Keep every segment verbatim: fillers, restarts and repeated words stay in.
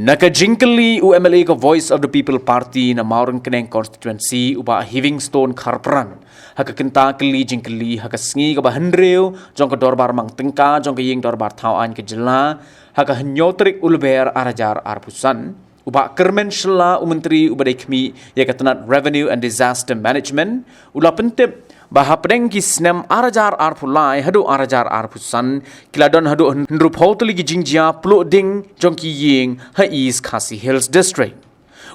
Na ka jingkylli u M L A ka Voice of the People Party na Mawryngkneng Constituency, u Bah Heavingstone Kharpran, ha ka kynta kylli jingkylli ha ka sngi kaba hynriew jong ka dorbar mang tyngka jong ka ïing dorbar thaw aiñ ka jylla, ha ka hynñiew tarik u Lber ar hajar arphew san, u Bah Kyrmen Shylla, u Myntri uba dei khmih ïa ka tnat Revenue and Disaster Management, u la pyntip ba hapdeng ki snem ar hajar arphew lai haduh ar hajar arphew san, ki la don haduh hynriewphew tylli ki jingjia pluh ding jong ki ïing ha East Khasi Hills District.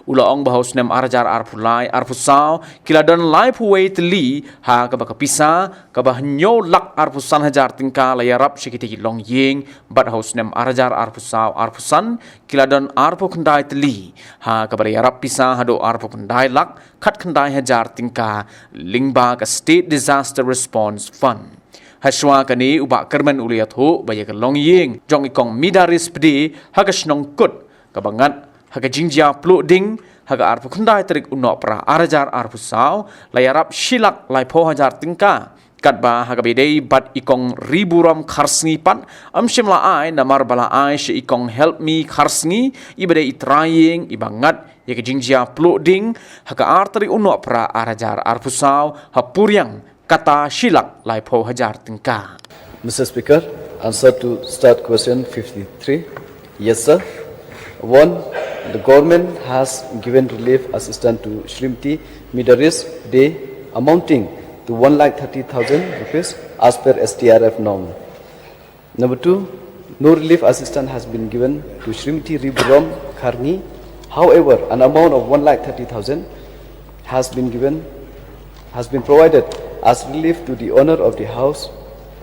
U la ong ba ha u snem ar hajar arphew lai arphew saw, ki la don laiphew wei tylli, ha kaba ka pisa kaba hynñiew lak arphew san hajar tyngka la ïarap sha kitei ki longïing, bad ha u snem ar hajar arphew saw arphew san, ki la don arphew khyndai tylli, ha kaba la ïarap pisa haduh arphew khyndai lak khatkhyndai hajar tyngka, lyngba ka State Disaster Response Fund. Hashwa kane, u Bah Kyrmen u la ïathuh ba ïa ka longïing jong i Kong Midaris Pde ha ka shnong Kut, kaba ngat ha ka jingjia pluh ding ha ka arphew khyndai tarik u Nohprah ar hajar arphew saw, la ïarap shi lak laiphew hajar tyngka, katba ha kaba ïadei bad i Kong Riburom Kharsngi pat, ym shym la ai namar ba la ai sha i Kong Helpmi Kharsngi, iba dei i trai ïing iba ngat ïa ka jingjia pluh ding ha ka ar tarik u Nohprah ar hajar arphew saw, ha puriang kata shi lak laiphew hajar tyngka. Mister Speaker, answer to start question fifty-three. Yes, sir. One, the government has given relief assistance to Shrimati Midaris Day amounting to one lakh thirty thousand rupees as per S D R F norm. Number two, no relief assistance has been given to Shrimati Riburom Kharngi. However, an amount of one lakh thirty thousand has been given, has been provided as relief to the owner of the house,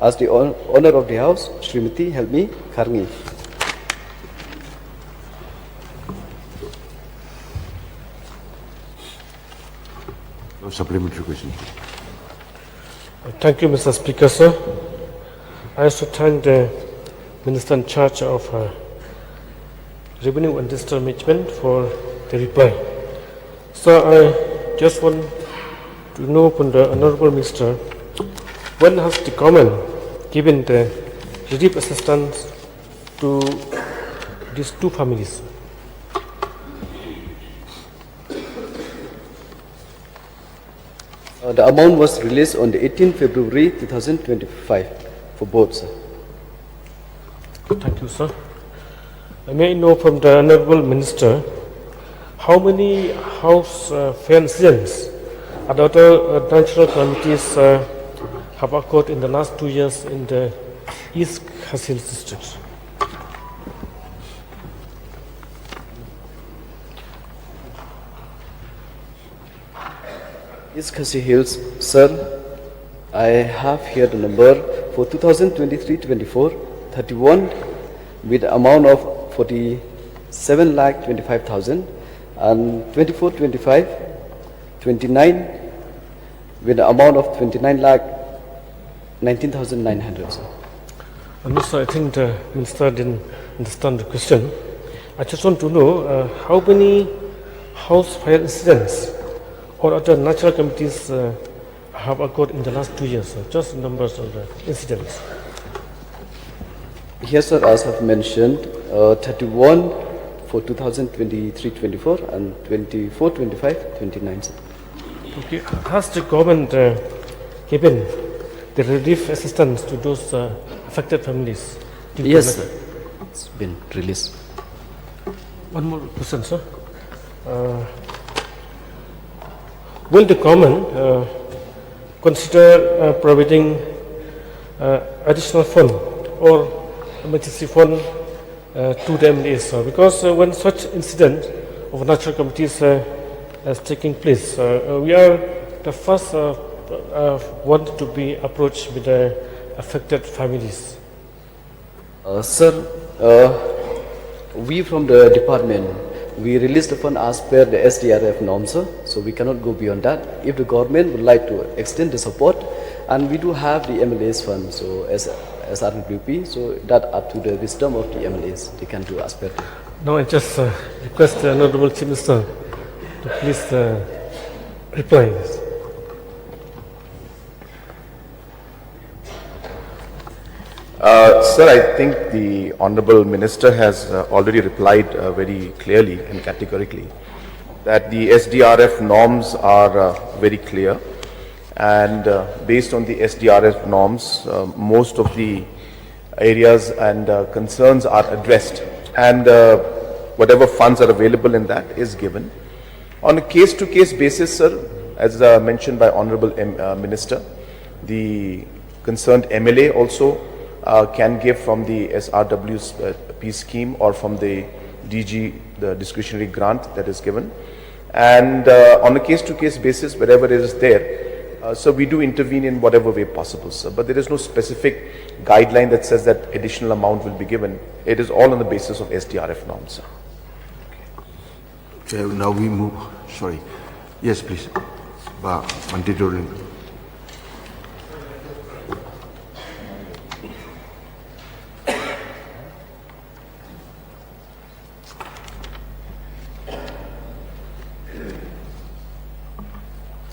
as the own-, owner of the house, Shrimati Helmi Kharngi. No supplementary question. Thank you, Mister Speaker, sir. I also thank the Minister in charge of, uh, Revenue and Disaster Management for the reply. Sir, I just want to know from the Honorable Minister, when has the government given the relief assistance to these two families? Uh, the amount was released on the eighteenth February two thousand twenty-five for both, sir. Thank you, sir. I may know from the Honorable Minister, how many house, uh, fire incidents and other, uh, natural calamities, uh, have occurred in the last two years in the East Khasi Hills district? East Khasi Hills, sir, I have here the number for two thousand twenty-three twenty-four, thirty-one, with amount of forty-seven lakh twenty-five thousand, and twenty-four twenty-five, twenty-nine, with the amount of twenty-nine lakh nineteen thousand nine hundred, sir. Uh, no, sir, I think the minister didn't understand the question. I just want to know, uh, how many house fire incidents or other natural calamities, uh, have occurred in the last two years, sir? Just numbers of the incidents. Yes, sir, as I've mentioned, uh, thirty-one for two thousand twenty-three twenty-four and twenty-four twenty-five twenty-nine, sir. Okay, has the government, uh, given the relief assistance to those, uh, affected families? Yes, sir. It's been released. One more question, sir. Uh, will the government, uh, consider, uh, providing, uh, additional fund or emergency fund, uh, to the M L As, uh, because, uh, when such incident of natural calamities, uh, is taking place, uh, uh, we are the first, uh, uh, one to be approached with the affected families. Uh, sir, uh, we from the department, we release the fund as per the S D R F norms, sir. So we cannot go beyond that. If the government would like to extend the support, and we do have the M L As fund, so as, as R W P, so that up to the wisdom of the M L As, they can do as per. Now I just, uh, request the Honorable Chief Minister to please, uh, reply this. Uh, sir, I think the Honorable Minister has uh, already replied uh, very clearly and categorically that the S D R F norms are uh, very clear, and uh, based on the S D R F norms, uh, most of the areas and uh, concerns are addressed, and uh, whatever funds are available in that is given. On a case-to-case basis, sir, as uh, mentioned by Honorable M- uh, Minister, the concerned M L A also uh, can give from the S R W P scheme or from the D G, the discretionary grant that is given. And uh, on a case-to-case basis, wherever it is there, uh, so we do intervene in whatever way possible, sir. But there is no specific guideline that says that additional amount will be given. It is all on the basis of S D R F norms, sir. Okay, now we move. Sorry. Yes, please. Bah Mantri Dorling.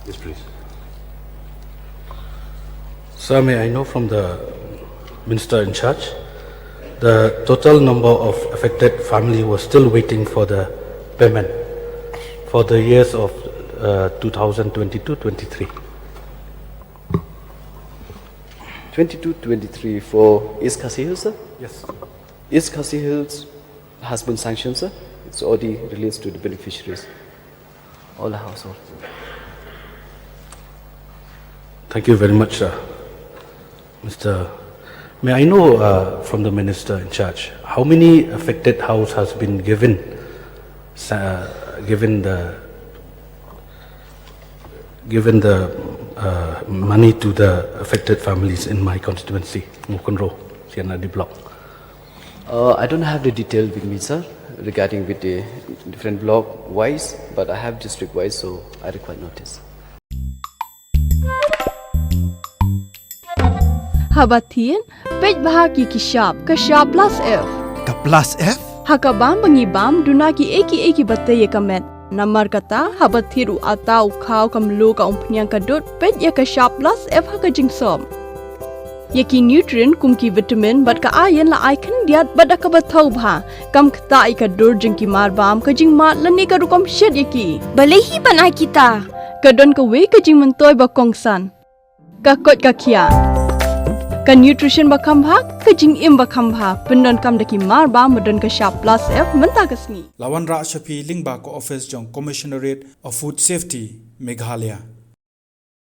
Yes, please. Sir, may I know from the Minister in charge, the total number of affected family was still waiting for the payment for the years of uh, two thousand twenty-two twenty-three. Twenty-two twenty-three for East Khasi Hills, sir? Yes. East Khasi Hills has been sanctioned, sir. It's already released to the beneficiaries. All the households. Thank you very much, sir. Mister, may I know uh, from the minister in charge how many affected house has been given, uh, given the given the uh, money to the affected families in my constituency, Mawkynrew, C and R D block. Uh, I don't have the detail with me, sir, regarding with the different block wise, but I have district wise, so I require notice. Haba thied, peit bha ki ki shap, ka shap plus F. Ka plus F? Ha ka bam ba ngi bam, duna ki ei ki ei ki ba tei ïa ka met. Namar kata, haba thied u atta, u khaw, ka mluh, ka umphniang, ka dud, peit ïa ka shap plus F ha ka jingsop. Ïa ki nutrient kum ki vitamin bad ka iron la ai khyndiat bad da kaba thaw bha. Kam ktah ïa ka dur jong ki marbam, ka jingmad lane ka rukom shet ïa ki. Balei hi ban ai kita? Ka don kawei ka jingmyntoi ba kongsan. Ka koit ka khiah. Ka nutrition ba kham bha, ka jingim ba kham bha. Pyndonkam da ki marbam ba don ka shap plus F mynta ka sngi. La wanrah sha phi lyngba ka office jong Commissionerate of Food Safety, Meghalaya.